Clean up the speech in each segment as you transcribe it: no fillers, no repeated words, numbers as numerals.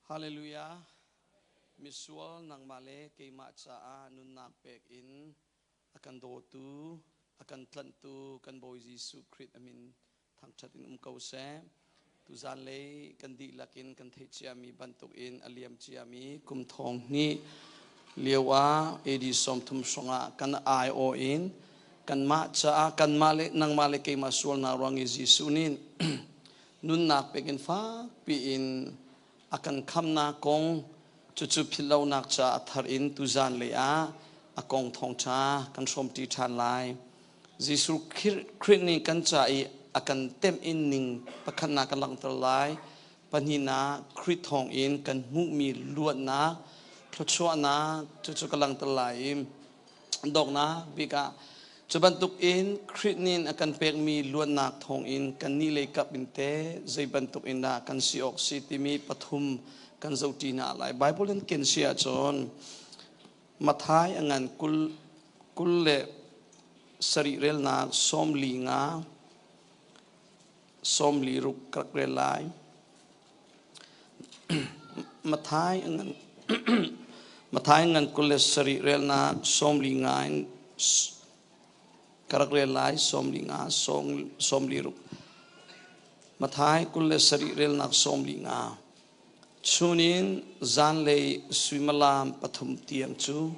Hallelujah. Misual nangmah le keimah caah nunnak pek in a kan dawtu, a kan tlanhtu kan Bawi Jesuh Khrih a min thangṭhat in um ko seh. Tuzan lei kan dihlak in kan theih ciami bantuk in a liam ciami kum thong hnih lio ah AD 30 hrawng ah kan aiawh in kanmah caah kanmah le nangmah le keimah sualnak ruang i Jesuh nih nunnak pek in fakpi in a kan khamnak kong cucu philhlonak caah a thar in tuzan lei ah a kong thawngṭha kan hrawmṭi ṭhan lai. Jesuh Khrih nih kan ca i a kan temh in ning pakhatnak kan langhter lai. Pahnihnak Khrih thawng in kan hmuhmi luatnak, thluachuahnak cucu ka langhter lai i Dawknak bik ah cu bantuk in Khrih nih a kan pekmi luatnak thawngin kannih lei kap in teh zei bantuk in dah kan si awk si timi pathum kan zohṭi hna lai. Bible in ken si ahcun Matthai a ngan 27 relnak 45 46 ka rak rel lai. Matthai ngan Matthai ngan 27 relnak 45 in ka rak rel lai 45 46. Matthai 27 relnak 45. Chunin zanlei suimilam 3 tiang cu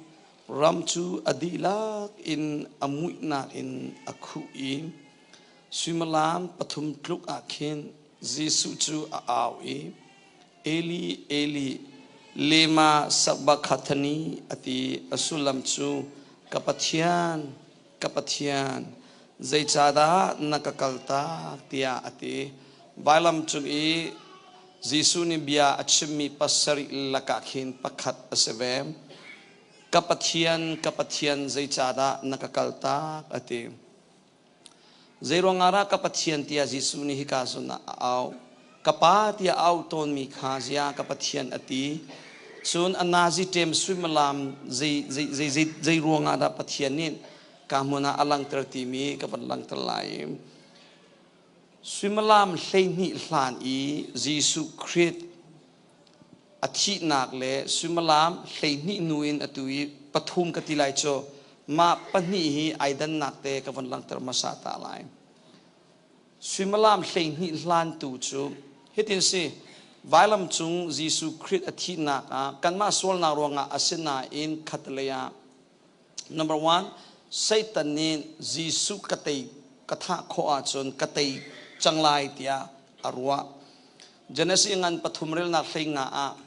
ram cu a dihlak in a muihnak in a khuh i suimilam 3 tluk ah khin Jesuh cu a au i, Eli, Eli, lema sabachthani a ti. A sullam cu, Ka Pathian, ka Pathian, zeicahdah na ka kaltak? tiah a ti. Vailam cung i Jesuh nih bia a chimmi pasarih lakah khin pakhat a si ve. Ka Pathian, ka Pathian, zeicahdah na ka kaltak? a ti. Zeiruangah dah ka Pathian tiah Jesuh nih hika zawn ah a auh? Ka Pa tiah a auh tawnmi kha ziah ka Pathian a ti? Cun a nazi ṭem suimilam zei, zei, zei, zei, zei ruangah dah Pathian nih ka hmun ah a langhter timi ka van langhter lai. Suimilam 12 hlan i Jesuh Khrih a thihnak le suimilam 12 hnu in atu i pathum ka ti lai cu mah pahnih hi ai dannak te ka von langhter hmasa ta lai. Suimilam 12 hlan tu cu hitin si vailam cung Jesuh Khrih a thihnak ah kanmah sualnak ruangah a si nain khatlei ah number one Satan nih Jesuh ka tei ka thah khawh ahcun ka tei cang lai tiah a ruah. Genesis ngan pathum relnak 15 ah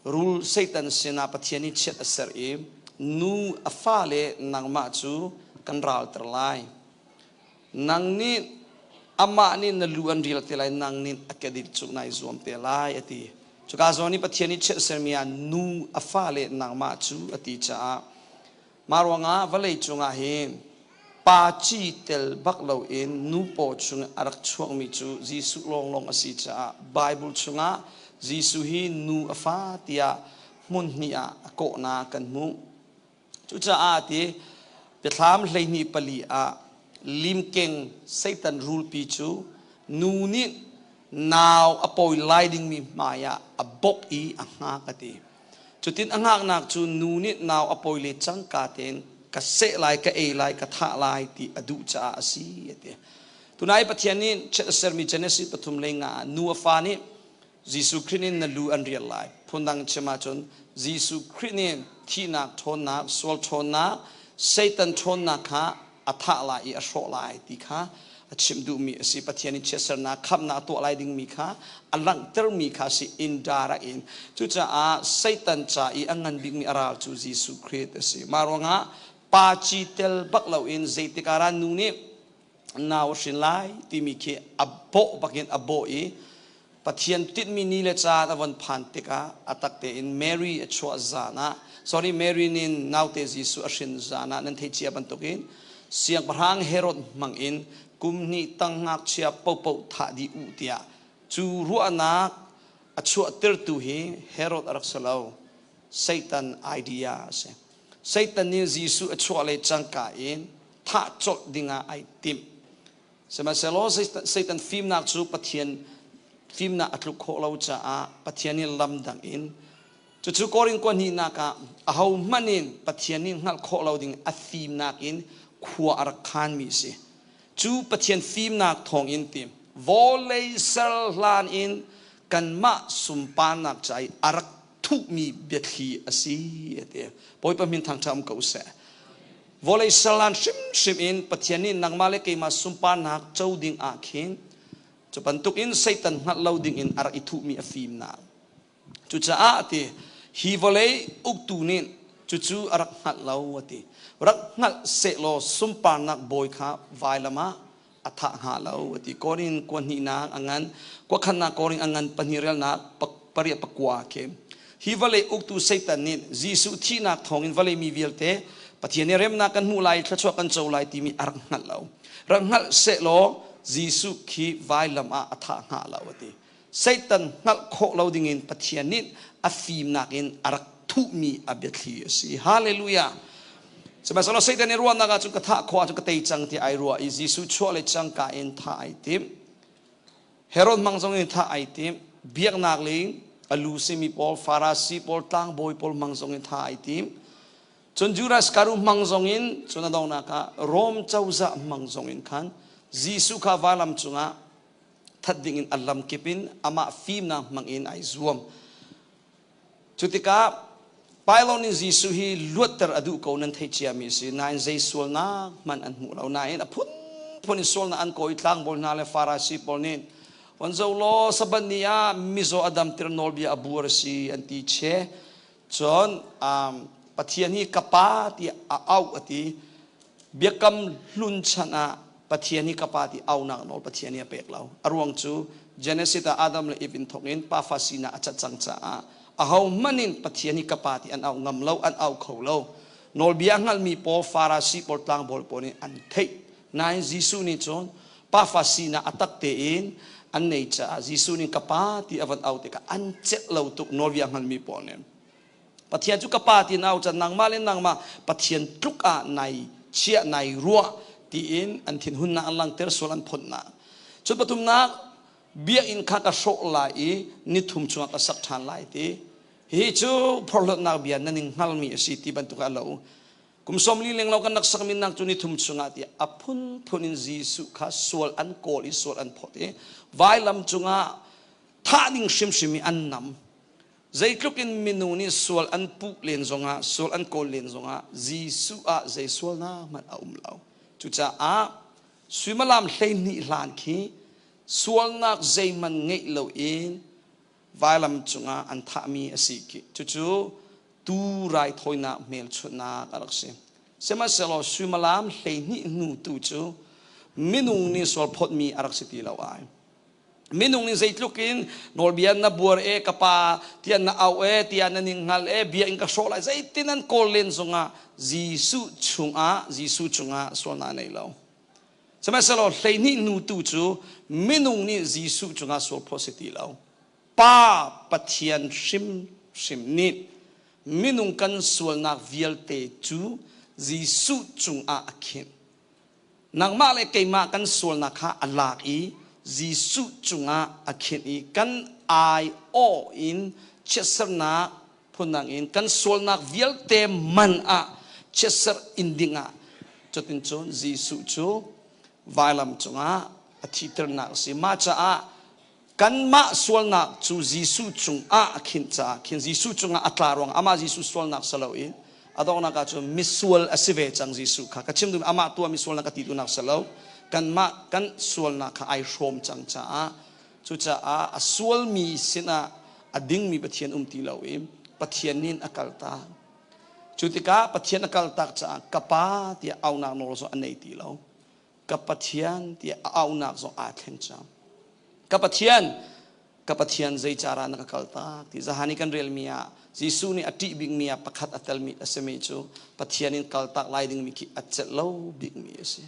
rul Satan sinah Pathian nih chiat a ser i nu a fale nangmah cu kan ralter lai. Nang nih amah nih na lu an rial te lai, nang nih a kedil cu nai zuam te lai a ti. Cuka zawn i Pathian nih chiat sermi ah nu a fale nangmah cu a ti caah Mah ruangah vawlei cungah hin pa ci tel bak loin nu paw chung a rak chuakmi cu Jesuh lawnglawng a si caah Bible chungah Jesuh hi nu a fa tiah hmun hnih ah a kawhnak kan hmuh. Cucaah ti Biathlam 12:4 ah limkeng Satan rulpi cu nu nih nau a pawi lai dingmi hmai ah a bok i a hngak a ti. Cutin a ngaknak cu nu nih nau a pawi le cangka tein ka seh lai, ka ei lai, ka thah lai ti a duh caah a si a ti. Tunai Pathian nih a sermi Genesis pathum lei nga ah nu a fa nih Jesuh Khrih nih na lu an rial lai. Phundang chim ahcun Jesuh Khrih nih thihnak ṭhawnnak, sual ṭhawnnak, Satan ṭhawnnak kha a thah lai i a hrawh lai ti kha a chimh duhmi a si. Pathian i chiatsernak khamhnak a tuah lai dingmi kha a langhtermi kha a si indirect in. Cucaah Satan ca i a ngan bikmi a ral cu Jesuh Khrih a si. Mah ruangah pa ci tel bak loin zeitik ah dah nu nih nau a hrin lai timi khi a bawh bakin a bawh i Pathian tinhmi ni le caan a von phan tikah a tak tein Mary a chuah zan ah sorry Mary nih naute Jesuh a hrin zan ah nan theih cia bantukin siangpahrang Herod hmang in kum hnih tang ngakchia popo thah dih u tiah cu ruahnak a chuahtertu hi Herod a rak si lo Satan idea a si. Satan nih Jesuh a chuah le cangka in thah colh dingah ai timh. Sihmanhsehlaw Satan fimnak cu Pathian Fimnak a tluk khawh lo caah Pathian nih lam dang in cucu Korin kua hnihnak ah ahohmanh in Pathian nih hngalh khawh lo ding a fimnak in khua a rak khanmi a si. Cu Pathian fimnak thawngin ti vawlei ser hlan in kanmah sunparnak ca i a rak thuhmi biathli a si a ti. Bawipa min thangṭhat um ko seh. Vawlei serlan hrimhrim in Pathian nih nangmah le keimah sunparnak co ding ah khin cu bantuk in Satan hngalh lo ding in a rak i thuhmi a fimnak. Cucaah a ti, hi vawlei uktu nih cucu a rak hngalh lo a ti. Rak hngalh sehlaw sunparnak bawi kha vailam ah a thah hnga lo a ti. Korin kua hnihnak a ngan, kua khatnak Korin a ngan pahnih relnak pariat pakua khi. Hi vawlei uktu Satan nih Jesuh thihnak thawngin vawlei mi vialte Pathian nih remnak kan hmuh lai, thluachuah kan co lai timi a rak hngalh lo. Rak hngalh sehlaw Jesuh khi vailam ah a thah hnga lo a ti. Satan hngalh khawh lo dingin Pathian nih a fimnak in a rak thuhmi a biathli a si. Hallelujah! Sihmanhsehlaw Satan nih ruahnak ah cun ka thah khawh ahcun ka tei cang ti ai ruah i Jesuh chuah le cangka in thah ai tim. Herod hmang zong in thah ai tim. Biaknak ling a lu simi pawl, Farasi pawl, tlangbawi pawl hmang zong in thah ai tim. Cun Judas Karu hmang zong in cun a donghnak ah Rom cozah hmang zong in khan Jesuh kha valam cungah that dingin a lamkip in amah fimnak hmangin ai zuam. Cu tikah Pilate nih Jesuh hi luatter a duh ko nan theih ciami a si. Nain zei sualnak hmanh an hmuh lo. Nain a phunphun in sualnak an kawi tlangbawi hna le Farasi pawl nih van zo law Sabbath ni ah mizaw a damter nawlbia a buar a si an ti che. Cun Pathian hi ka pa tiah a auh a ti. Biakam hlun chan ah Pathian hi ka pa ti aunak nawl Pathian nih a pek lo. A ruang cu Genesis ah Adam le Eve in thawk in pafa sinak a cat cang caah ahohmanh in Pathian hi ka pa ti an au ngam lo, an au kho lo. Nawlbia hngalhmi pawl Farasi pawl tlangbawl pawl nih an theih. Nain Jesuh nih cun pafa sinak a tak tein an nei caah Jesuh nih ka pa ti a van au tikah an celh lo tuk nawlbia hngalmi pawl nih. Pathian cu ka pa ti nau can nangmah le nangmah Pathian tluk ah nai chiah nai ruah tiin an thinhunnak an langter sual an phonnak. Cun pathumnak biakinn kha ka hrawh lai i nithum chungah ka sak ṭhan lai ti. Hi cu phorhlawtnak bia nan in hngalmi a si ti bantuk a lo. Kum 40 leng lo kan rak sakmi nak cu nithum chungah ti a phunphun in Jesuh kha sual an kawl i sual an phawt i vailam cungah thah ding hrimhrim i an nam. Zeitluk in minung nih sual an puh len zongah, sual an kawl len zongah Jesuh ah zei sualnak hmanh a um lo. Cucaah suimilam 12 hlan khi sualnak zeihmanh ngeih loin vailam cungah an thahmi a si. Cucu tuu raithawinak hmelchunhnak a rak si. Sihmanhsehlaw suimilam 12 hnu tu cu minung nih sual phawtmi a rak si ti lo ai. Minung nih zeitluk in nawlbia na buar e ka pa tiah na au e tiah na ning hngal e bia in ka hrawh lai zeitin an kawl len zongah Jesuh chungah Jesuh chungah sualnak nei lo. Sihmanhsehlaw 12 nu tu cu minung nih Jesuh cungah sual phawt si ti lo. Pa Pathian hrimhrim nih minung kan sualnak vialte cu Jesuh cungah a khinh. Nangmah le keimah kan sualnak kha a lak i Jesuh cungah a khinh i kan aiawh in chiatsernak phundang in kan sualnak vialte man ah chiatserh in dingah cutin cun Jesuh cu vailam cungah a thihternak a si. Mah caah kanmah sualnak cu Jesuh cungah a khinh caah khin Jesuh cungah a tla ruang amah Jesuh sualnak si loin a donghnak ah cun misual a si ve cang Jesuh kha ka chim duhmi amah tuah misualnak ka ti duhnak si lo kanmah kan sualnak kha ai hrawm cang caah cucaah a sualmi sinah a dingmi Pathian um ti lo i Pathian nih a kaltak cu tikah Pathian a kaltak caah ka pa tiah aunak nawl zong a nei ti lo ka Pathian tiah a aunak zong aa thleng cang. Ka Pathian, ka Pathian zeicarah na ka kaltak ti zahan i kan relmi ah Jesuh nih a ṭih bikmi ah pakhat a telmi a simi cu Pathian in kaltak lai dingmi khi a celh lo bikmi a si.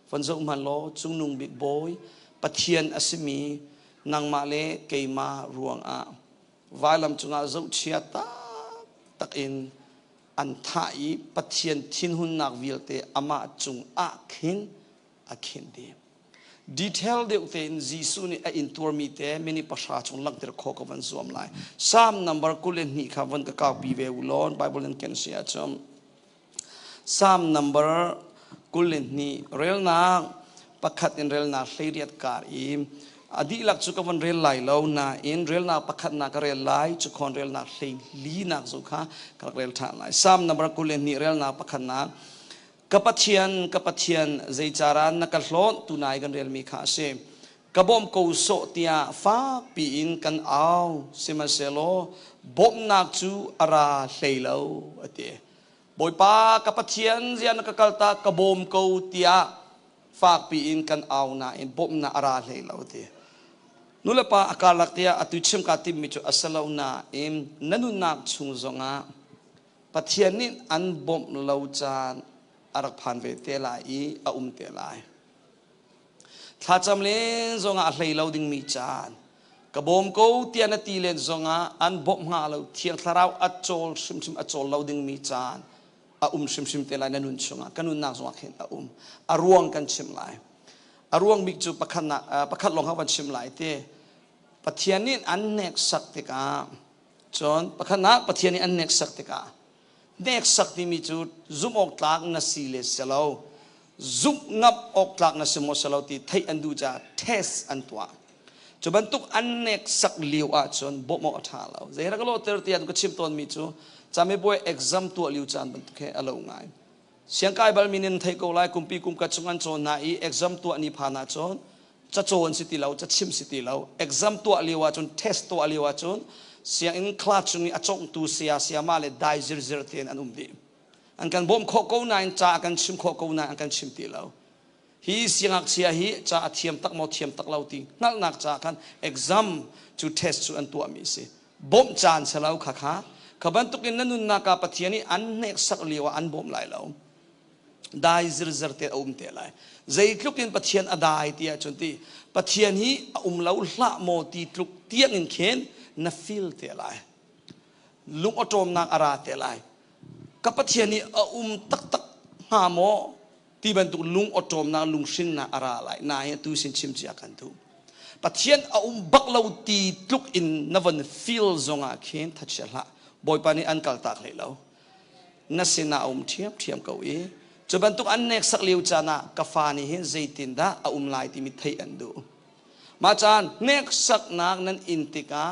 Von zoh hmanh law cungnung bik bawi Pathian a simi nangmah le keimah ruangah vailam cungah zohchia taktak in an thah i Pathian thinhunnak vialte amah cungah khin a khinh dih. Detail deuh tein Jesuh nih a intuarmi te minute 10 chung langhter khawh ka van zuam lai. Psalm number 22 kha van ka kaupi ve u law Bible in ken si ahcun. Psalm number 22 relnak pakhat in relnak 18 kar i a dihlak cu ka van rel lai lo nain relnak pakhat na ka rel lai cu khon relnak 14 nak zu kha ka rak rel ṭhan lai. Psalm number 22 relnak pakhat nak Ka Pathian, ka Pathian, zeicarah na ka hlawt tunai kan relmi kha a si. Ka bawm ko sawh tiah fakpi in kan au, sihmanhsehlaw bawmhnak cu a ra hlei lo, a ti. Bawipa, ka Pathian, ziah na ka kaltak, ka bawm ko tiah fakpi in kan au nain bawmhnak a ra hlei lo, a ti. Nulepa a karlak tiah atu chim kaa timmi cu a si lo nain na nunnak chung zongah Pathian nih an bawmh lo caan a rak phan ve te lai i a um te lai. Thlacam len zongah a hlei lo dingmi caan, ka bawm ko tiah na ti len zongah an bawmh hnga lo, Thiang Thlarau a cawl hrimhrim a cawl lo dingmi caan a um hrimhrim te lai na nun chungah, ka nunnak zongah khin a um. A ruang kan chim lai. A ruang bik cu pakhat, pakhat lawng kan chim lai ti. Pathian nih an hneksak tikah Cun pakhatnak Pathian nih an hneksak tikah hneksak timi cu zumh awk tlak na si le si lo zumh ngap awk tlak na si maw si lo ti theih an duh caah test an tuah. Cu bantuk an hneksak lio ahcun bawmh awk a ṭha lo. Zei rak lawhter tiah ka chim tawnmi cu camibuai exam tuah lio caan bantuk he a lo ngai. Siangkai bal min in thei ko lai kumpi kumkat chung an cawn hna i exam tuah ni phan ahcun cacawn si ti lo cachim si ti lo exam tuah lio ahcun test tuah lio ahcun sianginn class chung i a cawngtu saya sayama le dai zirzir tein an um dih an kan bawmh khawh ko nain ca a kan chim khawh ko nain an kan chim ti lo hi siangngakchia hi ca a thiam tak maw thiam tak lo ti hngalhnak ca khan exam cu test cu an tuahmi si bawmh caan si lo kha kha kha bantukin na nunnak ah Pathian nih an hneksak lio ah an bawm lai lo dai zirzer te a um te lai zeitluk in Pathian a dai ti ahcun ti Pathian hi a um lo hlah maw ti tluk tiang in khin na feel te lai lung awṭawmnak a ra te lai ka Pathian hi a um taktak hnga maw ti bantuk lung awṭawmnak lunghrinnak a ra lai nain atu sin chim cia kan duh Pathian a um bak lo ti tluk in na von feel zongah khin thachia hlah Bawipa nih an kaltak hlei lo na sinah a um ṭhiamṭhiam ko i cu bantuk an neksak lio caan ah ka fa nih hin zeitindah a um lai timi theih an duh mah caan hneksaknak nan in tikah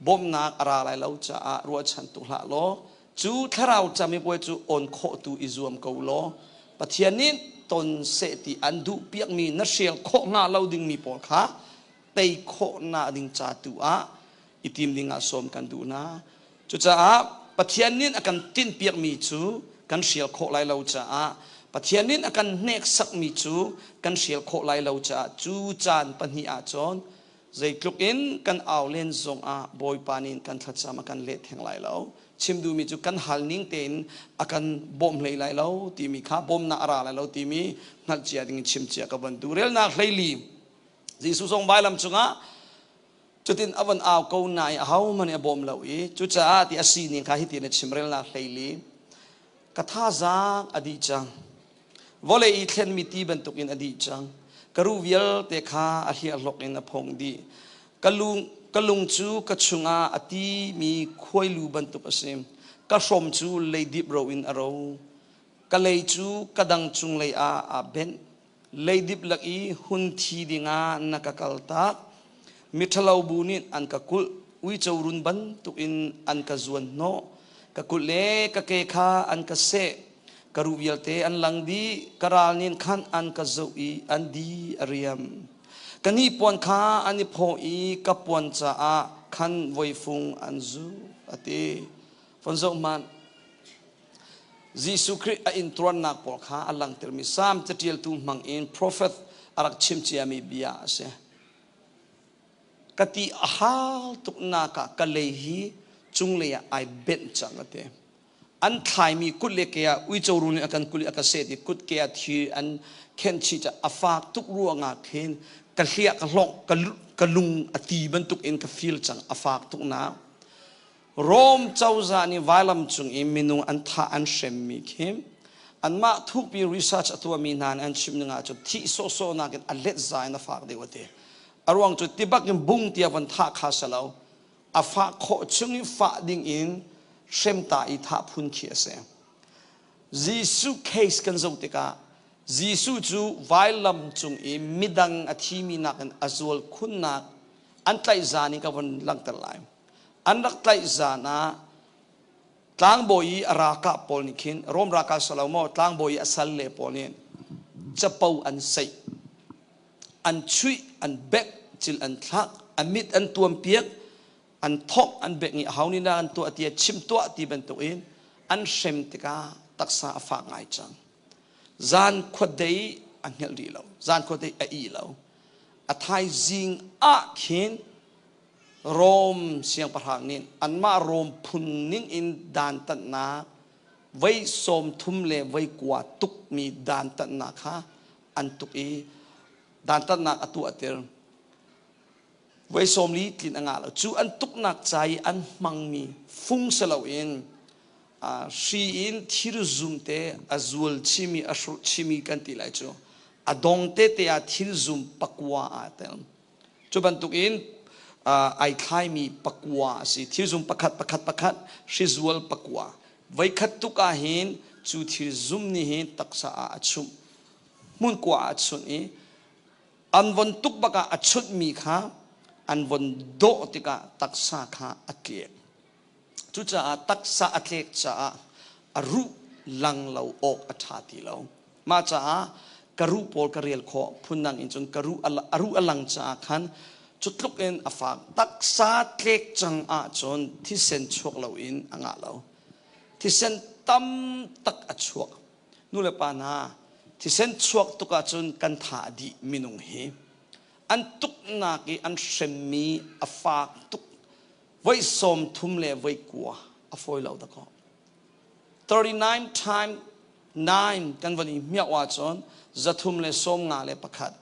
bawmhnak a ra lai lo caah ruahchan tuk hlah law cu thlarau camipuai cu on khawh tu i zuam ko law Pathian nih ton seh ti an duh piakmi na hrial khawh hnga lo dingmi pawl kha tei khawhnak ding ca tu ah i tim ding ah sawm kan duh hna. Cucaah Pathian nih a kan tinhpiakmi cu kan hrial khawh lai lo caah Pathian nih a kan hneksakmi cu kan hrial khawh lai lo caah cu caan pahnih ahcun zeitluk in kan au len zongah Bawipa nih kan thlacam a kan leh theng lai lo. Chim duhmi cu kan hal ning tein a kan bawm hlei lai lo timi kha bawmnak a ra lai lo timi hngalh cia ding in chim cia ka van duh. Relnak 14 Jesuh zong vailam cungah cutin a van au ko nain ahohmanh nih a bawm lo i cucaah ti a sining kha hitin a chimrelnak 14 ka thazaang a dih cang vawlei i thlenmi ti bantukin a dih cang ka ruh vialte kha a hliahhlok in a phong dih ka lung ka lung cu ka chungah a timi khuailu bantuk a si ka hrom cu leidip ro in a ro ka lei cu ka dang cung lei ah aa benh Leidip lak i hun thi dingah na ka kaltak. Miṭhalo bu nih an ka kulh, uico run bantukin an ka zuanhnawh. Ka kulh le ka ke kha an ka seh. Ka ruh vialte an lang dih, ka ral nih khan an ka zoh i an di a riam. Ka hnipuan kha an i phaw i ka puan caah khan voifung an zu, a ti. Von zoh hmanh. Jesuh Khrih a intuarnak pawl kha a langhtermi Salm caṭialtu hmang in profet a rak chim ciami bia a si. Ka ti a hal tuknak ah ka lei hi cunglei ah ai benh cang a ti. An thlaimi kut le ke ah uico rul nih a kan kul i a ka seh i kut ke ah thi an khenh chih caah a fak tuk ruangah khin ka hliah ka hlongh ka lung a ti bantuk in ka feel cang a fak tuk nak. Rom cozah nih vailam cung i minung an thah an hremmi khi Anmah thukpi research a tuahmi hna nih an chim ning ahcun thih sawhsawh nakin a let za in a fak deuh a ti. A ruang cu tibak in bung tia von thah kha si lo. A fah khawh chung i fah ding in hremta i thah phun khi a si. Jesuh case kan zoh tikah Jesuh cu vailam cung i midang a thimi nakin a zual khunnak an tlaih zan in ka von langhter lai. An rak tlaih zan ah tlangbawi i a ralkap pawl nih khin Rom ralkap salo maw tlangbawi i a sal le pawl nih capo an seih, an chuih, an bek, cil an thlak, a mit an tuampiak, an thawk, an bek i aho nih dah an tuah ti chim tuah ti bantuk in an hrem tikah taksa a fak ngai cang. Zan khuadei a hngelh rih lo, zan khuadei a ih lo. A thaizing ah khin Rom siangpahrang nih anmah Rom phun ning in dantatnak voi 30 le voi 9 tukmi dantatnak kha an tuk i dantatnak a tuahter. Voi 40 tlin a ngah lo. Cu an tuknak ca i an hmangmi fung si loin hri in thir zum te a zual chimi a hrulh chimi kan ti lai cu a dong tete ah thil zum pakua aa tel. Cu bantukin ai thlaimi pakua a si. Thilzum pakhat pakhat pakhat hrizual pakua. Voikhat tuk ah hin cu thilzum nih hin taksa ah a chumh. Hmunkua ah a chunh i an von tuk bak ah a chunhmi kha an von dawh tikah taksa kha a tlek. Cucaah taksa a tlek caah a ruh lang lo awk a ṭha ti lo. Mah caah ka ruh pawl ka rel khawh phundang in cun ka ruh a ruh a lang caah khan cu tluk in a fak. Taksa tlek cang ahcun thisen chuak loin a ngah lo. Thisen tam tak a chuak. Nu le pa hna, thisen chuak tuk ahcun kan tha a dih minung hi. An tuknak i an hremmi a fak tuk. Voi 30 le voi 9 a fawi lo dakaw. 39 time 9 kan van i hmiah ahcun 351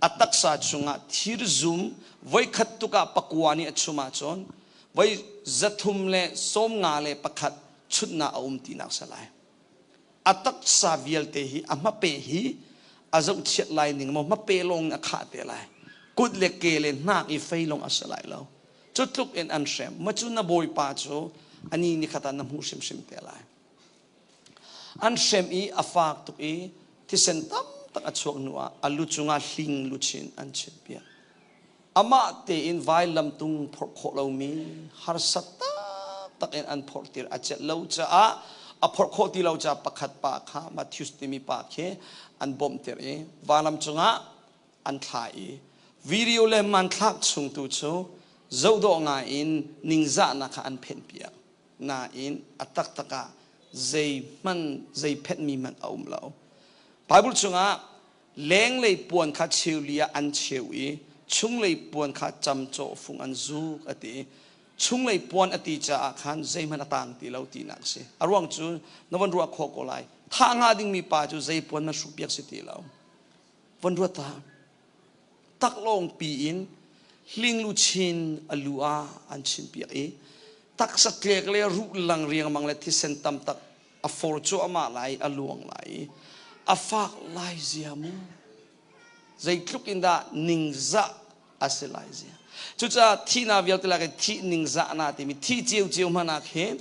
a taksa chungah thirzum voikhat tuk ah pakua nih a chum ahcun voi 351 chutnak a um tinak si lai. A taksa vialte hi a hmape hi a zohchiat lai ning maw hmape lawng in a khah te lai. Kut le ke le hnak i fei lawng a si lai lo. Cu tluk in an hrem. Ma cu na bawipa cu ani ni khat ah na hmuh hrimhrim te lai. An hrem i a fak tuk i thisen tam tak a chuak hnu ah a lu cungah hling luchin an chinpiak. Amah tein vailamtung phorh khawh lomi harsa taktak in an phorhtir a celh lo caah a phorh khawh ti lo caah pakhat pa kha Matthews timi pa khi an bawmhter i vailam cungah an thlah i video le hmanthlak chung tu cu zohdawh ngai in ningzahnak kha an phenhpiak. Nain a taktak ah zeihmanh zei phenhmi hmanh a um lo. Bible chungah lenglei puan kha cheuli ah an cheu i chunglei puan kha camcawh fung an zuk a ti. Chunglei puan a ti caah khan zeihmanh a tang ti lo tinak a si. A ruang cu na von ruah khawh ko lai. Thah hnga dingmi pa cu zei puan na hrukpiak si ti lo. Von ruat ta. Taklawng pi in hlinglu chin a lu ah an chinpiak i taksa tlek le ruh lang riangmang le thisen tam tak a for cuahmah lai a luang lai i a fak lai zia mu zeitluk in dah ningzah a si lai zia. Cucaah thihnak vialte lak i thih ningzah na timi thih ciocio hmanh ah khin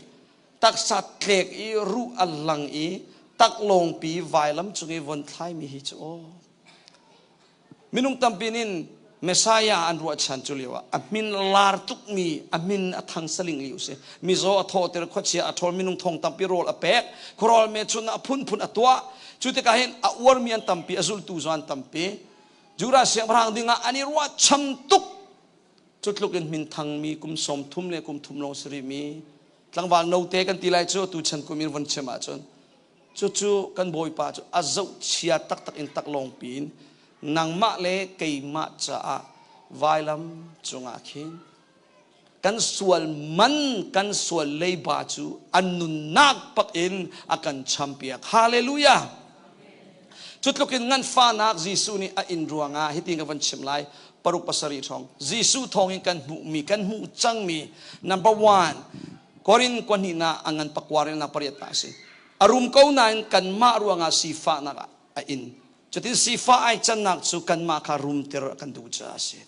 taksa tlek i ruh a lang i taklawngpi vailam cung i von thlaimi hi cu aw Minung tampi nin Messiah an ruahchan cu lio ah a min lar tukmi a min a thang saling lio si. Mizaw a thawhter, khuachia a ṭhawl, minung thong tampi rawl a pek, khuarawl me chun a phunphun a tuah. Cu tikah hin a uarmi an tampi, a zultu zong an tampi. Judah siangpahrang dingah an i ruahchan tuk. Cu tluk in minthangmi kum 30 le kum thum lawng si rihmi tlangval note kan ti lai cu tu chan kum in von chim ahcun cucu kan Bawipa cu a zohchia taktak in taklawng piin nangmah le keimah caah vailam cungah khin kan sual man kan sual leiba cu an nunnak pak in a kan champiak. Hallelujah! Cu tluk in nganfahnak Jesuh nih a in ruangah hitin ka van chim lai. 6 7 thawng Jesuh thawngin kan hmuhmi kan hmuh cangmi number one Korin kuahnihnak a ngan pakuar in na pariat ta a si. A rum ko nain kanmah ruangah sifahnak a in. Cutin sifah ai cannak cu kanmah kha rumter a kan duh caah a si.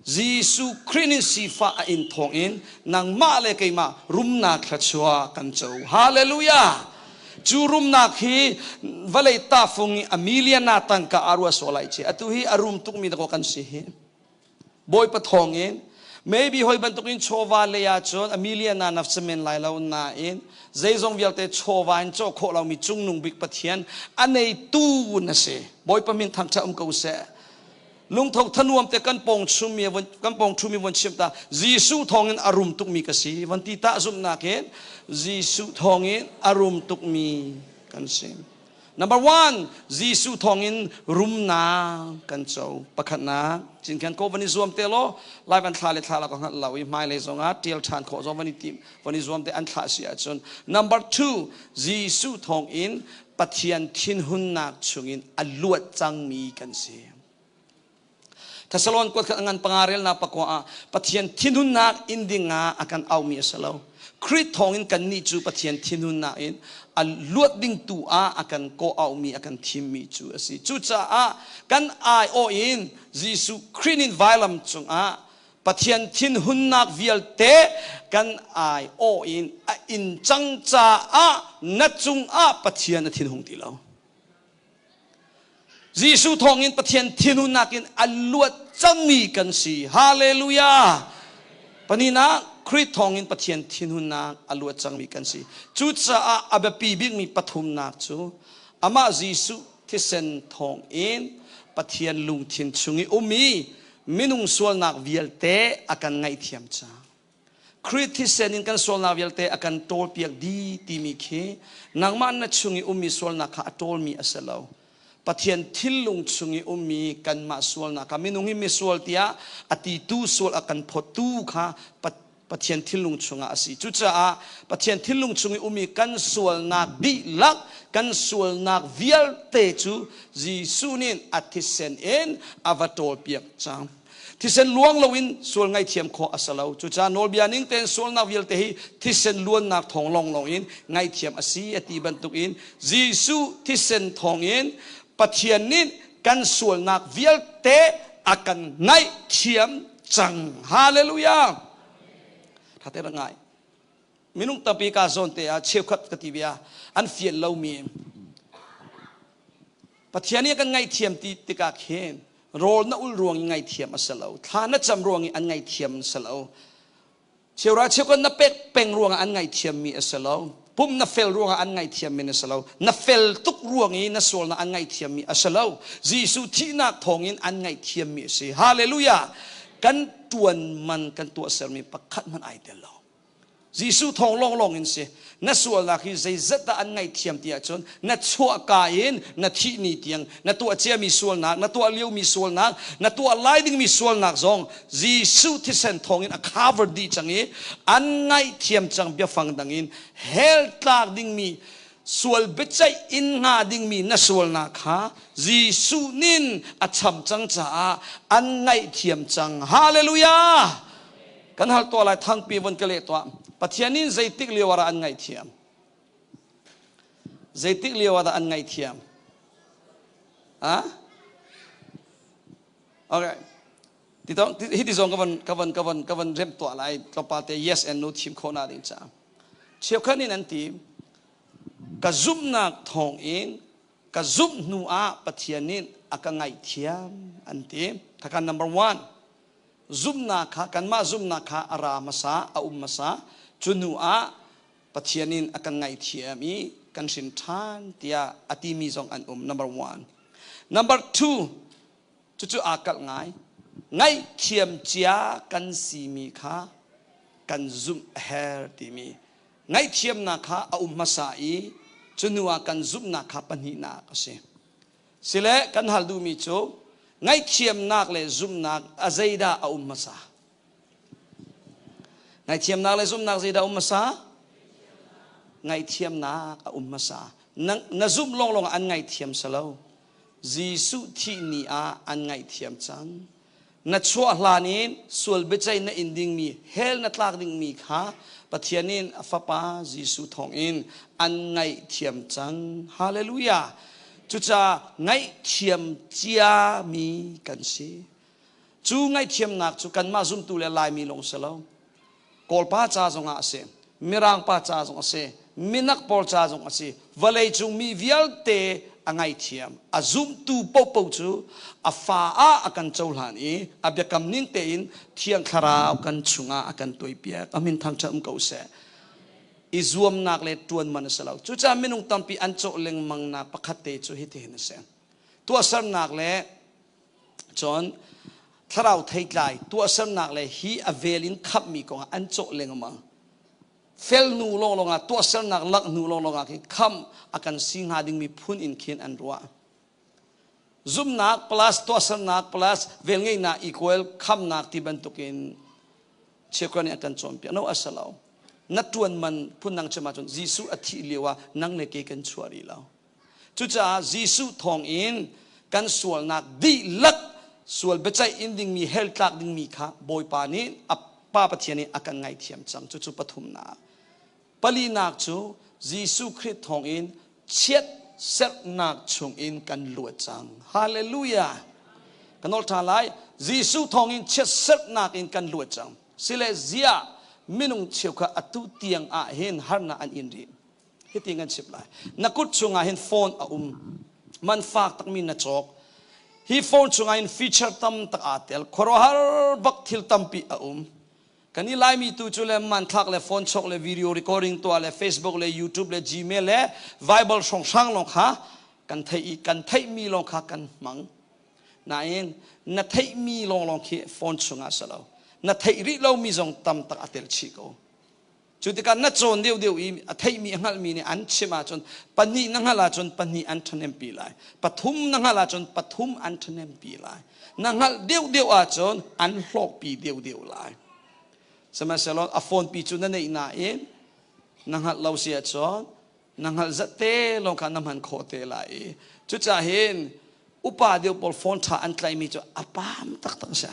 Jesuh Khrih nih sifah a in thawngin nangmah le keimah rumnak thluachuah kan co. Hallelujah! Cu rumnak hi vawlei tahfung i a million ah tangka aa ruah sual lai ci. Atu hi a rum tukmi dakaw kan si hi. Bawipa thawngin maybe hoi bantukin chawva lei ahcun a million ah naf men lai lo nain zeizong vialte chawva in cawh khawh lomi cungnung bik Pathian a neitu na si. Bawipa min thangṭhat um ko seh. Lungtho thanuam te kan pawng chummi kan pawng ṭhumi von chim ta. Jesuh thawngin a rum tukmi ka si. Von ti ta zumhnak in Jesuh thawngin a rum tukmi kan si. Number one, Jesuh thawngin rumnak kan co. Pakhatnak, cinkhian ko van i zuam te law, lai van thla le thla la ka hngalh lo i hmailei zongah ṭial ṭhan khawh zong van i tim, van i zuam te an thlah si ahcun. Number two, Jesuh thawngin Pathian thinhunnak chungin a luat cangmi kan si. Thessalon kuat khat ngan panga relnak pakua ah Pathian thinhunnak in dingah a kan aumi a si lo. Khrih thawngin kannih cu Pathian thinhunnak in a luat ding tu ah a kan kawh aumi a kan thimmi cu a si. Cucaah kan aiawh in Jesuh Khrih nih vailam cungah Pathian thinhunnak vialte kan aiawh in a in cang caah na cungah Pathian a thinhung ti lo. Jesuh thawngin Pathian thinhunnak in a luat cangmi kan si. Hallelujah! Panina Khrih thawngin Pathian thinhunnak a luat cangmi kan si. Cucaah a biapi bikmi pathumnak cu amah Jesuh thisen thawngin Pathian lungthin chung i um i minung sualnak vialte a kan ngaihthiam cang. Khrih thisen in kan sualnak vialte a kan ṭawlpiak dih timi khi nangmah na chung i ummi sualnak kha a ṭawlmi a si lo. Pathian thinlung chung i ummi kanmah sualnak kha minung hi misual tiah a titu sual a kan phawttu kha Pathian thinlung chungah a si. Cucaah Pathian thinlung chung i ummi kan sualnak dihlak, kan sualnak vialte cu Jesuh nih a thisen in a va ṭawlpiak cang. Thisen luang loin sual ngaihthiam khawh a si lo. Cucaah nawlbia ning tein sualnak vialte hi thisen luannak thawng lawnglawng in ngaihthiam a si a ti bantukin Jesuh thisen thawngin Pathian nih kan sualnak vialte a kan ngaihthiam cang. Hallelujah! Tha te rak ngai. Minung tampi ka zawn te ah cheukhat ka ti bia an fian lomi Pathian nih a kan ngaihthiam ti tikah khin rawl na ul ruang i ngaihthiam a si lo. Thla na cam ruang i an ngaihthiam a si lo. Cheura cheukhat na pek peng ruangah an ngaihthiammi a si lo. Pum na fel ruangah an ngaihthiammi na si lo. Na fel tuk ruang i na sualnak an ngaihthiammi a si lo. Jesuh thihnak thawngin an ngaihthiammi a si. Hallelujah! Kan tuan man kan tuahsermi pakhat hmanh ai tel lo. Jesuh thawng lawnglawng in si. Na sualnak hi zeizat dah an ngaihthiam ti ahcun na chuahka in na thih ni tiang na tuah ciami sualnak, na tuah liomi sualnak, na tuah lai dingmi sualnak zong Jesuh thisen thawngin a cover dih cang i an ngaihthiam cang biafang dang in hell tlak dingmi sual biaceih in hnga dingmi na sualnak kha Jesuh nin a cham cang caah an ngaihthiam cang. Hallelujah! Kan hal tuah lai thangpi von ka leh tuah. Pathian in zeitik lio ah an ngaihthiam? Zeitik lio ah dah an ngaihthiam? Ah? Okay. Hi ti zong ka van ka van ka van ka van rem tuah lai tlawmpal te yes and no thim khawh na ding caah. Cheukhat nih an ti ka zumhnak thawng in ka zumh hnu ah Pathian nih a ka ngaihthiam an ti. Khakha number one. Zumhnak kha kanmah zumhnak kha a ra hmasa, a um hmasa. Cu hnu ah Pathian in a kan ngaihthiam i kan hrin ṭhan tiah a timi zong an um. Number one. Number two, cucu aa kalh ngai. Ngaihthiam cia kan simi kha kan zumh a herh timi. Ngaihthiamnak kha a um hmasa i cu hnu ah kan zumhnak kha pahnihnak a si. Sile kan hal duhmi cu ngaihthiamnak le zumhnak a zeidah a um hmasa? Ngaihthiamnak le zumhnak zeidah a um hmasa? Ngaihthiamnak a um hmasa. Na, na zumh lawnglawng ah an ngaihthiam si lo. Jesuh thih ni ah an ngaihthiam cang. Na chuah hlan in sual biaceih na in dingmi, hell na tlak dingmi kha Pathian in a Fapa Jesuh thawngin an ngaihthiam cang. Hallelujah! Cucaah ngaihthiam ciami kan si. Cu ngaihthiamnak cu kanmah zumtu le Laimi lawng si lo. Kawlpa ca zongah a si, Mirang pa ca zong a si, minak pawl ca zong a si. Vawleicung mi vialte a ngaihthiam. A zumtu paohpaoh cu a fa ah a kan cohlan i a biakam ning tein Thiang Thlarau kan chungah a kan tuaipiak. A min thangṭhat um ko seh. I zuamnak le ṭuan man a si lo. Cucaah minung tampi an cawh lengmangnak pakhat te cu hitihin a si. Tuahsernak le Cun thlarau theitlai tuahsernak le hi a vel in khamhmi kongah an cawh lengmang. Fel hnu lawnglawng ah tuahsernak lak hnu lawnglawng ah khin khamh a kan si hnga dingmi phun in khin an ruah. Zumhnak plus tuahsernak plus velngeihnak equal khamhnak ti bantukin cheukhat nih an kan cawnpiak. No, a si lo. Na ṭuan man phundang chim ahcun Jesuh a thih lio ah nang le kei kan chuah rih lo. Cucaah Jesuh thawngin kan sualnak dihlak sual biaceih in dingmi hell tlak dingmi kha Bawipa nih a Pa Pathian nih a kan ngaihthiam cang. Cucu pathumnak. Palinak cu Jesuh Khrih thawngin chiat serhnak chungin kan luat cang. Hallelujah. Kan ol ṭha lai. Jesuh thawngin chiat serhnak in kan luat cang. Sile ziah minung cheukhat atu tiang ah hin harnak an in rih. Hiti kan chim lai. Na kut chungah hin phone a um. Man fak takmi na cawk. Hi phone chungah hin feature tam tak aa tel. Khuaruahhar bak thil tampi a um. Kan i Laimi tu cu le manthlak le phone chok le video recording tuah le Facebook le YouTube le Gmail le Bible hrawnghrang lawng kha kan theih i kan theihmi lawng kha kan hmang. Nain na theihmi lawnglawng khi phone chungah si lo. Na theih rih lomi zong tam tak a tel chih ko. Cu tikah na cawn deuhdeuh i a theihmi a hngalhmi nih an chim ahcun pahnih na hngalh ahcun pahnih an ṭhahnempi lai. Pathum na hngalh ahcun pathum an ṭhahnempi lai. Na hngalh deuhdeuh ahcun an hlawkpi deuhdeuh lai. Sihmanhsehlaw a phone-pi cu na neih nain na hngalh lo si ahcun na hngalh zat te lawng kha na hman khawh te lai i cucaah hin upa deuh pawl phone ṭha an tlaihmi cu a paam taktak a si.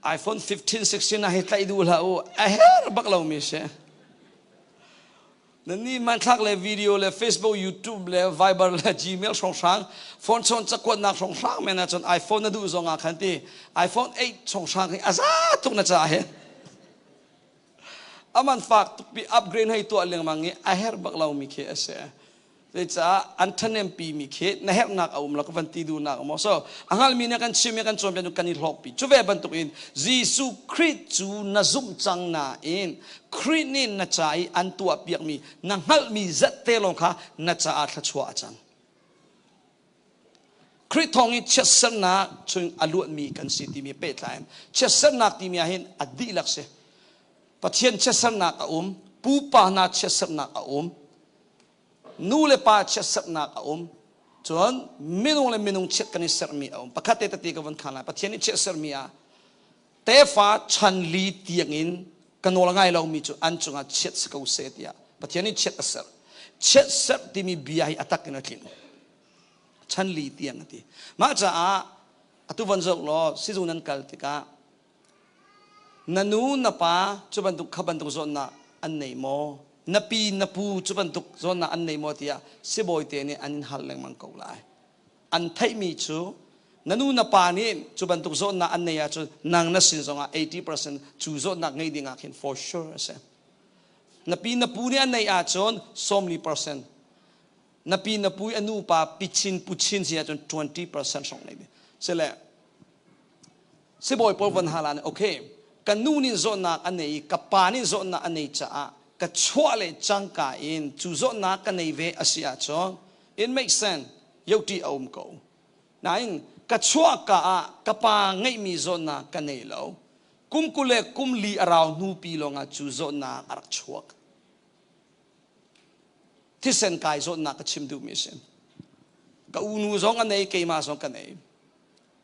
iPhone 15, 16 ah hi tlaih duh hlah u. A her bak lomi si. Nan nih hmanthlak le video le Facebook, YouTube le Viber le Gmail hrawnghrang, phone chawn cakuatnak hrawnghrang men ahcun iPhone na duh zong ah khan ti iPhone 8 hrawnghrang hi a za tuk na ca he. Aman fak tuk pi upgrade hei tuah lengmang i a her bak lomi khi a si. Zeicah an ṭhahnempi mi khi na herhnak a um lo ka van ti duhnak maw so a hngalmi nih kan chim i kan cawnpiak kan i hlawkpi cu ve bantukin Jesuh Khrih cu na zumh cang nain Khrih nih na ca i an tuahpiakmi na hngalhmi zat te lawng kha na caah thluachuah a cang. Khrih thawng i chiatsernak chung a luatmi kan si timi pehtlai in chiatsernak timi ah hin a dihlak si. Pathian chiatsernak a um, pupa hna chiatsernak a um, nu le pa chiatserhnak a um cun minung le minung chiat kan i serhmi a um pakhat te tete ka von khan lai pathian nih chiatserhmi ah tefa chan li tiangin ka nawl a ngai lomi cu an cungah chiat si ko seh tiah pathian nih chiat a serh chiat serh timi bia hi a tak in a tling chan li tiang a ti mah caah atu von zoh law sizung nan kal tikah Na nu na pa cu bantuk kha bantuk zawnnak an nei maw? Na pi na pu cu bantuk zawnnak an nei maw tiah sibawi te nih an in hal lengmang ko lai. An theihmi cu na nu na pa nih cu bantuk zawtnak an nei ahcun nang na sin zongah 80% cu zawtnak ngei ding ah khin for sure a si. Na pi na pu nih an neih ahcun 40% na pi na pu i a nu pa pichin puchin si ahcun 20% hrawng nei ding. Sile Sibawi pawl von hal ah okay, ka nu nih zawtnak a nei i ka pa nih zawtnak a nei caah ka chuah le cangka in cu zawtnak ka nei ve a si ahcun it makes sense yoti a um ko. Nain ka chuahka ah ka pa ngeihmi zawtnak ka nei lo. Kum 20 le kum li a rau hnu pi lawngah cu zawtnak a rak chuak. Thisen kai zawtnak ka chim duhmi a si. Ka unu zong a nei, keimah zong ka nei.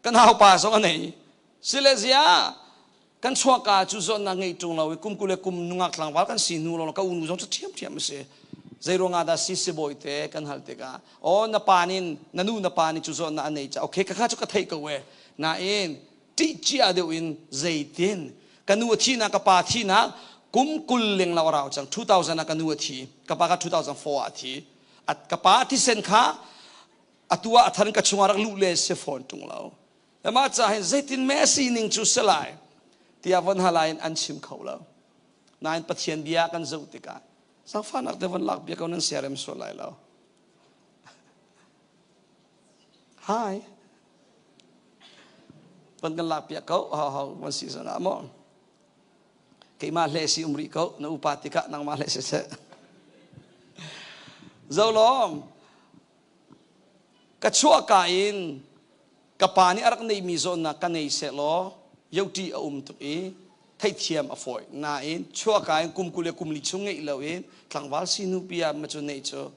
Ka naupa zong a nei. Silezia kan chuahka cu zawtnak ngei ṭung lo i kum 20 le kum nungak tlangval kan si hnu lawng ka unu zong cu ṭhiamṭhiam a si. Zei ruangah dah si sibawi te kan hal tikah oh na pa nin na nu na pa nih cu zawtnak a nei ca okay ka kha cu ka theih ko e nain ṭih cia deuh in zeitin ka nu a thihnak ka pa thihnak kum 20 leng lo a rau cang. 2000 ah ka nu a thi, ka pa kha 2004 ah a thi. Ka pa thisen kha atu ah a than ka chungah rak luh le si fawn ṭung lo. Mah ca hin zeitin me sining cu si lai tiah von halai in an chim kho lo. Nain Pathian bia kan zoh tikah zaangfahnak te von lak bia ko nan siarem sual lai lo. Hi. Van kan lak piak ko ho ho van si zong ah maw. Keimah hle si um rih ko na upa tikah nangmah hle si seh. Zolom ka chuahka in ka pa nih a rak neihmi zawnnak ka nei seh law yoti a um tuk i theihthiam a fawi. Nain chuahka in kum 20 le kum li chung ngeih lo in tlangval si nu pia ma cu neih cu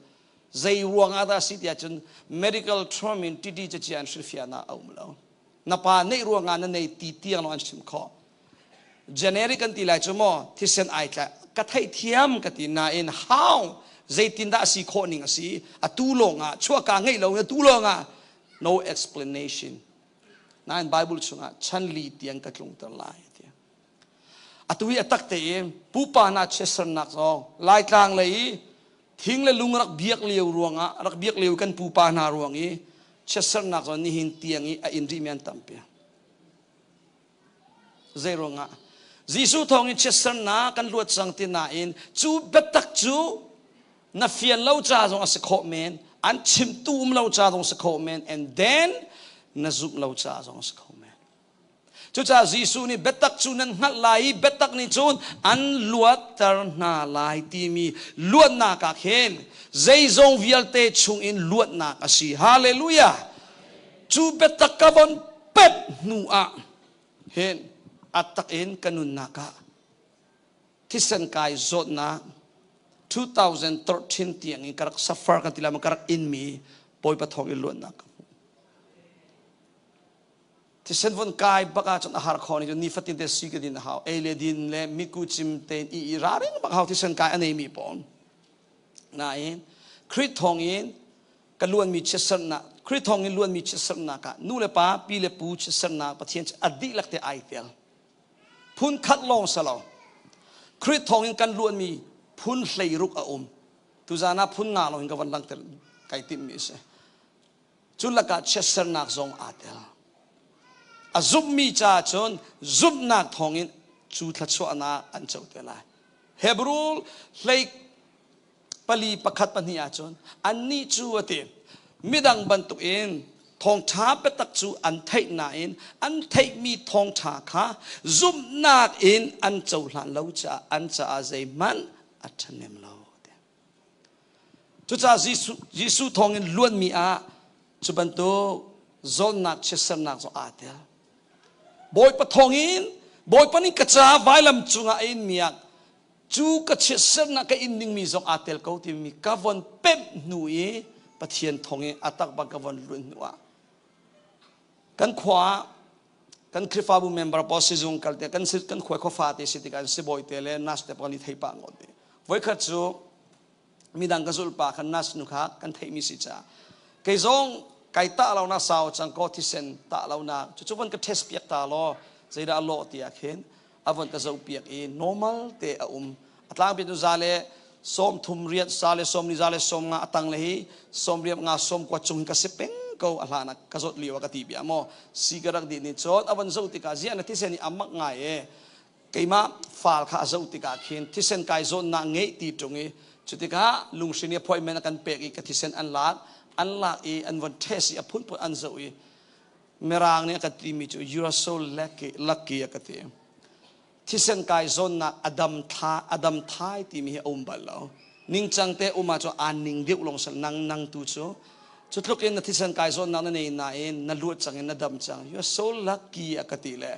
zei ruang ah dah si tiah cun medical term in titi cacia an hrilhfiahnak a um lo. Na pa neih ruangah na nei ti tiang lawng an chim khawh. Generic kan ti lai cu maw thisen ai tlai ka theihthiam ka ti nain how zeitindah a si khawh ning a si atu lawng ah chuahka ngeih lo atu lawng ah no explanation. Nain Bible chungah chan li tiang ka tlungter lai ti. Atu hi a tak tein pupa hna chiatsernak zong Laitlang lei i thing le lung rak biak lio ruangah rak biak lio kan pupa hna ruang i chiatsernak zong nihin tiang i a in rihmi an tampi. Zei ruangah? Jesuh thawng in chiatsernak kan luat cang ti nain cu biatak cu na fian lo ca zong a si khawh men, an chimtu um lo ca zong a si khawh men, and then na zumh lo ca zong a si kho men. Cucaah Jesuh nih biatak cu nan hngalh lai i biatak nih cun an luatter hna lai timi luatnak ah khin zeizong vialte chungin luatnak a si. Hallelujah! Cu biatak ka von pet hnu ah hin a tak in ka nunnak ah thisen kai zawtnak 2013 tiang in ka rak suffer kan ti lai ma ka rak inmi Bawipa thawng in luatnak ka hmu. Thisen von kai bak ahcun a har kho ni cu nifatin te si ka din a hau. Ei le din le miku cim tein i i raring bak hau thisen kai a neimi pawl. Nain Khrih thawng in ka luanmi chiatsernak Khrih thawng in luanmi chiatsernak ah nu le pa pi le pu chiatsernak Pathian a dihlak te ai tel. Phun khat lawng si lo. Khrih thawng in kan luanmi phun 16 a um. Tuzan ah phun nga lawng in ka von langhter kai timhmi a si. Cu lakah chiatsernak zong aa tel. A zumhmi caah cun zumhnak thawngin cu thluachuahnak an co te lai. Hebrew hlei pali pakhat pahnih ahcun annih cu a ti midang bantukin thawngṭha biatak cu an theih nain an theihmi thawngṭha kha zumhnak in an cohlan lo caah an caah zeihmanh a ṭhahnem lo. Cucaah Jesuh thawngin luanmi ah cu bantuk zawnnak chiatsernak zong aa tel. Bawipa thawngin Bawipa nih ka caah vailam cungah a inmi ah cu ka chiatsernak ka in dingmi zong aa tel ko timi ka von pemh hnu i Pathian thawngin a tak bang ka von luan hnu ah kan khua ah kan Khrihfabu member pawl sizung kal te kan kan khua khuafa te si tikah sibawi te le nurse te pawl nih thei pah ngawt te. Voikhat cu midang ka zulh pa kha nurse nu kha kan theihmi si caah kei zong kai tah lo na sau cang ko thisen tah lo na cucu von ka test piak ta law zeidah a lawh tiah khin a von ka zoh piak i normal te a um. A tlangpi nu za le 38 sa le 40 za le 50 a tang le hi 85 90 cung ka si peng ko a hlan ah ka zawt lio ah ka ti bia maw si ka rak dih ni cun a von zoh tikah ziah na thisen hi a mak ngai e. Keimah fal kha a zoh tikah khin thisen kai zawnnak ngeih ti ṭung i cutikah lunghrin i appointment a kan pek i ka thisen an lak an lak i an von test i a phunphun an zoh i mirang nih a ka timi cu you are so lucky, lucky a ka ti. Thisen kai zawnnak a dam thla a dam thai timi hi a um bal lo. Ningcang te um ah cu aan ning deuh lawng sal nang nang tu cu cu tluk in na thisen kai zawnnak na nei nain na luat cang in na dam cang, you are so lucky a ka ti le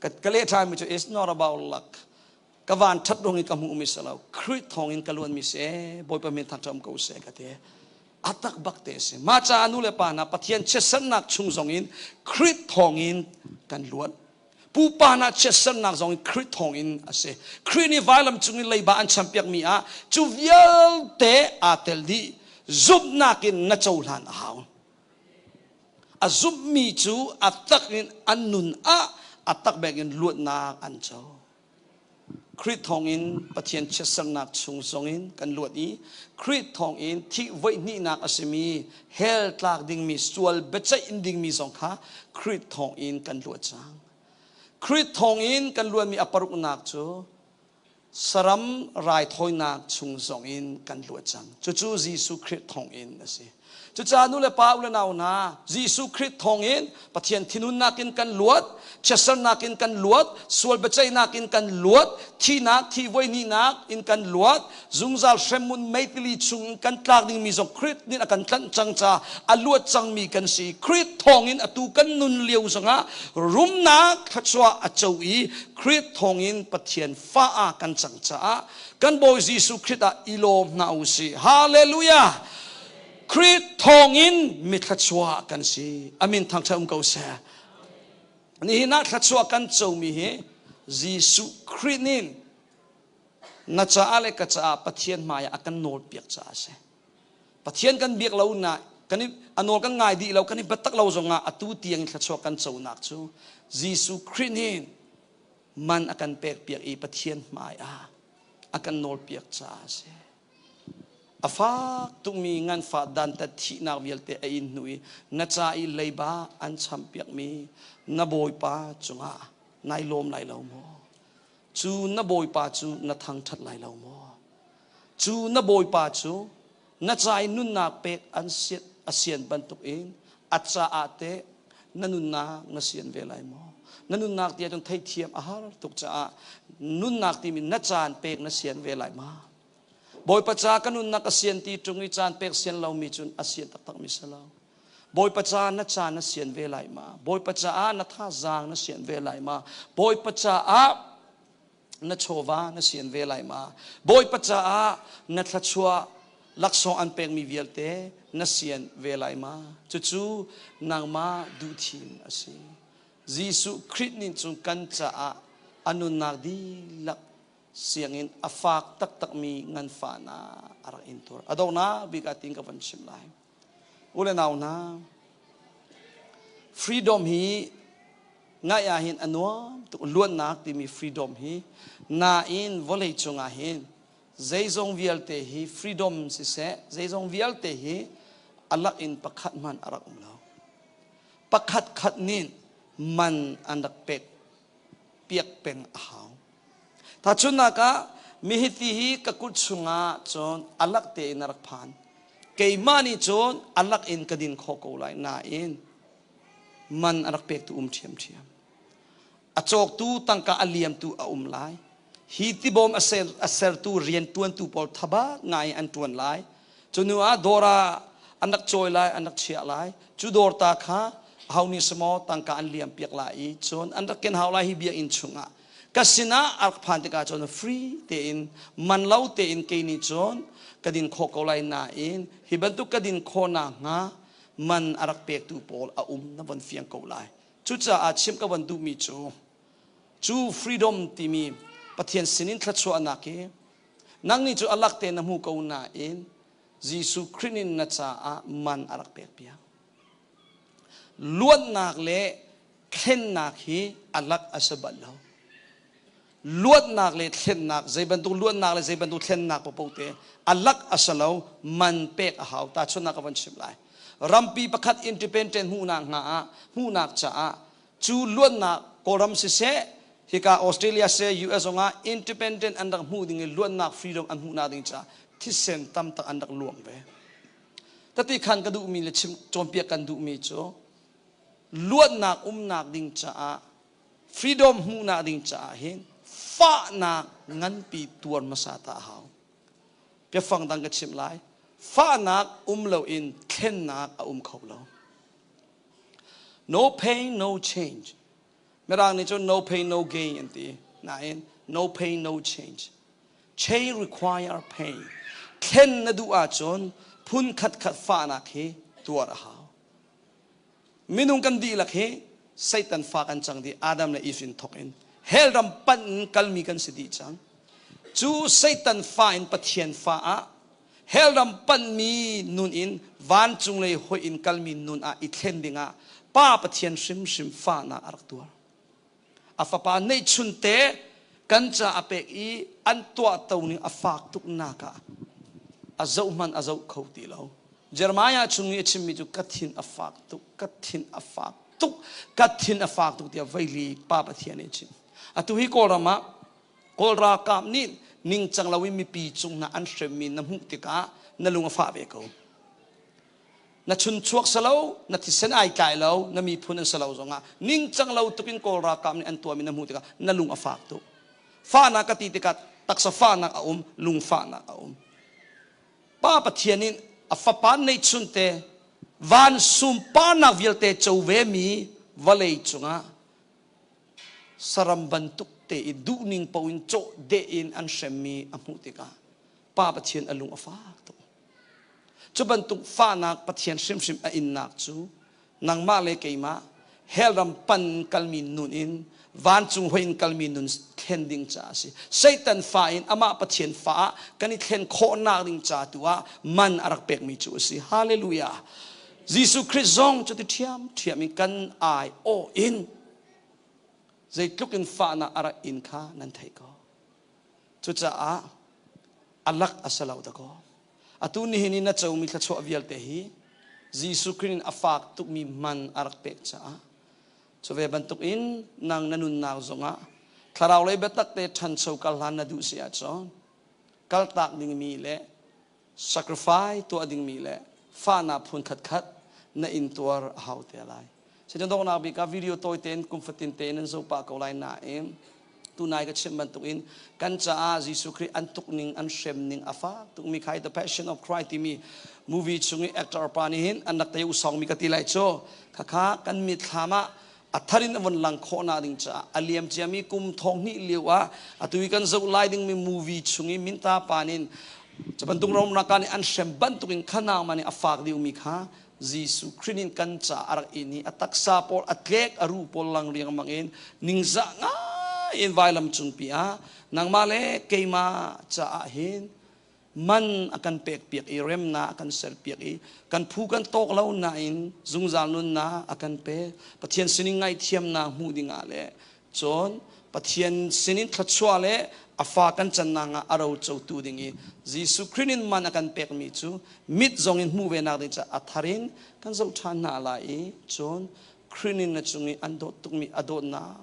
ka leh ṭhanmi cu it's not about luck. Ka van ṭhat ruang in ka hmuh mi si lo, Khrih thawng in ka luan mi si, Bawipa min thangṭhat ko seh ka ti. A tak bak te si. Mah caah nu le pa hna, Pathian chiatsernak chung zong in Khrih thawng in kan luat. Pupa hna chiatsernak zong in Khrih thawngin a si. Khrih nih vailam cung in leiba an champiakmi ah cu vialte aa tel dih. Zumhnak in na cohlan a hau. A zumhmi cu a tak in an nun ah a tak bek in luatnak an co. Khrih thawngin Pathian chiatsernak chung zongin kan luat i Khrih thawngin thih voihnihnak a simi hell tlak dingmi sual biaceih in dingmi zong kha Khrih thawngin kan luat cang. Khrih thawngin kan luatmi a paruknak cu saram raithawinak chung zongin kan luat cang. Cucu Jesuh Khrih thawngin a si. Cucaah nu le pa u le nau hna, Jesuh Khrih thawngin Pathian thinhunnak in kan luat, chiatsernak in kan luat, sual biaceihnak in kan luat, thihnak, thih voihnihnak in kan luat, zungzal hremmun meitili chung kan tlak dingmi zong Khrih nih a kan tlanh cang ca a luat cangmi kan si. Khrih thawngin atu kan nun lio zongah rumnak thluachuah a co i Khrih thawngin Pathian fa ah kan cang caah kan Bawi Jesuh Khrih ah i lawm hna u sih. Hallelujah! Khrih thawngin mi thluachuah kan si. Amin thangṭhat um ko seh. Nihin ah thluachuah kan comi hi Jesuh Khrih nih na caah le ka caah Pathian hmai ah a kan nawlpiak caah a si. Pathian kan biak lo na kan i a nawl kan ngai dih lo kan i biatak lo zongah atu tiang thluachuah kan conak cu Jesuh Khrih nih man a kan pekpiak i Pathian hmai ah a kan nawlpiak caah a si. A fak tukmi nganfah dantat thihnak vialte a in hnu i na ca i leiba an champiakmi na Bawipa cungah nai lawm lai lo maw? Cu na Bawipa cu na thangṭhat lai lo maw? Cu na Bawipa cu na ca i nunnak pek an sian, a sian bantukin a caah teh na nunnak na sian ve lai maw? Na nunnak ti ahcun theihthiam a har tuk caah nunnak timi na caan pek na sian ve lai ma? Bawipa ca ka nunnak a sian ti ṭung i caan pek sian lomi cun a sian taktakmi si lo. Bawipa ca na caan na sian ve lai ma? Bawipa caah na thazaang na sian ve lai ma? Bawipa caah na chawva na sian ve lai ma? Bawipa caah na thluachuah laksawng an pekmi vialte na sian ve lai ma? Cucu nangmah duhthim a si. Jesuh Khrih nih cun kan caah a nunnak dihlak sianginn a fak taktakmi nganfahnak a rak intuar. A donghnak bik ah tiin ka van chim lai. U le nau hna, freedom hi ngaih ah hin a nuam tuk luatnak timi freedom hi nain vawlei cungah hin zeizong vialte hi freedom siseh zeizong vialte hi a lak in pakhat hmanh a rak um lo. Pakhat khat nih man an rak pek piak peng a hau. Tahchunhnak ah, mihiti hi ka kut chungah cun a lak tein a rak phan. Keimah nih cun a lak in ka din khawh ko lai nain man a rak pektu um ṭhiamṭhiam. A cawktu tangka a liamtu a um lai. Hi tibawm a, ser, a sertu rianṭuantu pawl thaba ngai an ṭuan lai. Cu hnu ah dawr ah an rak cawi lai, an rak chiah lai. Cu dawr ta kha aho nih semaw tangka an liam piak lai i cun an rak ken hau lai hi biakinn chungah. Ka sinah a rak phan tikah cun free tein man lo tein kei nih cun ka din khawh ko lai nain hi bantuk ka din khawh nakhnga man a rak pektu pawl a um na von fiang ko lai. Cucaah chim ka von duhmi cu cu freedom timi Pathian sinin thluachuahnak hi Nang nih cu a lak te na hmu ko nain Jesuh Khrih nih na caah man a rak pek piak. Luatnak le thlennak hi a lak a si bal lo. Luatnak le thlennak zei bantuk luatnak le zei bantuk thlennak paoh te a lak a si lo man pek a hau ta chunnak ka van chim lai. Rampi pakhat independent hmuhnak hnga ah hmuhnak caah Cu luatnak Kawlram siseh, hika Australia seh, US zongah independent an rak hmuh ding i luatnak freedom an hmuhnak ding caah thisen tam tak an rak luang ve. Tati khan ka duhmi le chim cawnpiak kan duhmi cu luatnak umnak ding caah freedom hmuhnak ding caah hin fahnak nganpi tuar hmasa ta a hau. Biafang dang ka chimh lai. Fahnak um loin thlennak a um kho lo. No pain, no change. Mirang nih cun no pain, no gain an ti. Nain no pain, no change. Change require pain. Thlen na duh ahcun phun khat khat fahnak hi tuar a hau. Minung kan dihlak hi Satan fa kan cang dih Adam le Eve in thawk in hell ram panh in kalmi kan si dih cang. Cu Satan fa in Pathian fa ah hell ram panhmi nun in vancung lei hoih in kalmi nun ah i thlen dingah Pa Pathian hrimhrim fahnak a rak tuar. A fapa neihchun te kan ca a pek i an tuahto ning a fak tuk nak ah a zoh hmanh a zoh kho ti lo. Jeremiah chung i a chimmi cu ka thin a fak tuk, ka thin a fak tuk, ka thin a fak tuk tiah veili Pa Pathian nih a chim. Atu hi Kawlram ah Kawl ralkap nih ningcang loin mipi cung hna an hremmi na hmuh tikah na lung a fah ve ko. Na chunchuak salo, na thisen ai tlai lo, na miphun an salo zongah ningcang lo tukin Kawl ralkap nih an tuahmi na hmuh tikah na lung a fak tuk. Fahnak ka ti tikah taksa fahnak a um, lung fahnak a um. Pa Pathian in a fapa neihchun te van sunparnak vialte co ve mi vawlei cungah saram bantuk te i duhning paoh in cawh deh in an hremmi a hmuh tikah Pa Pathian a lung a fak tuk. Cu bantuk fahnak Pathian hrimhrim a innak cu nangmah le keimah hell ram pan kalmi nun in vancung hoi in kalmi nun thlen ding ca a si. Satan fa in amah Pathian fa ah kan i thlen khawhnak ding ca tu ah man a rak pekmi cu a si. Hallelujah. Jesuh Christ zong cuti ṭhiamṭhiam in kan ai awh in zeitluk in fahnak a rak in kha nan theih ko. Cucaah a lak a si lo dakaw. Atu nihin i na comi thluachuah vialte hi Jesuh Christ in a fak tukmi man a rak pek caah cu ve bantuk in nang na nunnak zongah thlarau lei biatak te ṭhancho kal hlan na duh si ahcun kaltak dingmi le sacrifice tuah dingmi le fahnak phun khatkhat na intuar a hau te lai. Sitan donghnak bik ah video tawi tein kum fatin tein nan zoh pah ko lai nain tunai ka chim bantukin kan caah Jesuh Khrih an tuk ning an hrem ning a fak tukmi khai The Passion of Christ timi movie chung i actor pa nih hin an rak te usong mi ka ti lai cu khakha kan mitthlam ah a thar in a von lang khawhnak ding caah a liam ciami kum thong hnih lio ah atu i kan zoh lai dingmi movie chung i minta pa nin cu bantuk romraka nih an hrem bantuk in khanang ma nih a fak deuhmi kha Jesuh Khrih in kan ca a rak in i a taksa pawl a tlek a ru pawl lang riangmang in ningzah ngai in vailam cungpi ah nangmah le keimah caah hin man a kan pekpiak i remnak a kan serpiak i kan phu kan tawk lo nain zungzal nunnak a kan pek. Pathian sinin ngaihthiamnak hmuh dingah le cun Pathian sinin thluachuah le a fa kan cannak ah a ro cotu ding i Jesuh Khrih in man a kan pekmi cu mit zong in hmuh ve nak ding caah a thar in kan zoh ṭhan hna lai i cun Khrih in na cung i an dawt tukmi a dawtnak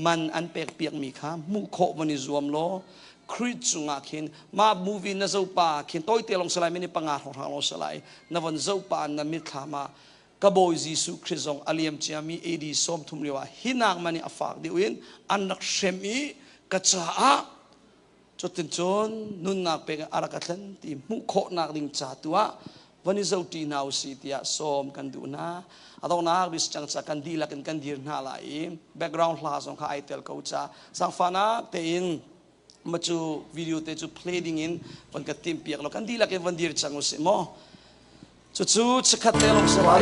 man an pekpiakmi kha hmuh khawh van i zuam law Khrih cungah khin mah movie na zoh pa khin tawite lawng si lai minute panga hrawnghrang lawng si lai na von zoh pa na mitthlam ah ka bawi Jesuh Khrih zong a liam ciami AD 30 lio ah hinak man i a fak deuh in an rak hrem i ka caah Cutin cun nunnak pek a rak ka thlen ti hmuh khawhnak ding ca tu ah van i zoṭi hna usih tiah sawm kan duh hna. A donghnak bis cang ca kan dihlak in kan dir hna lai i background hla zong kha ai tel ko ca zaangfahnak tein ma cu video te cu play ding in van ka tim piak lo kan dihlak in van dir cang usih maw. Cucu chikkhat te lawng si lai.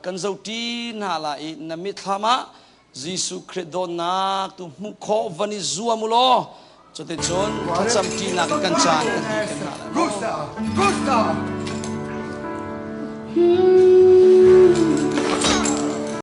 Kan zoṭi hna lai i na mitthlam ah Jesuh Khrih dawtnak tu hmuh khawh van i zuam u law cuticun thlacam ṭinak in kan caan kan dih te hna lai. Gusta! Gusta!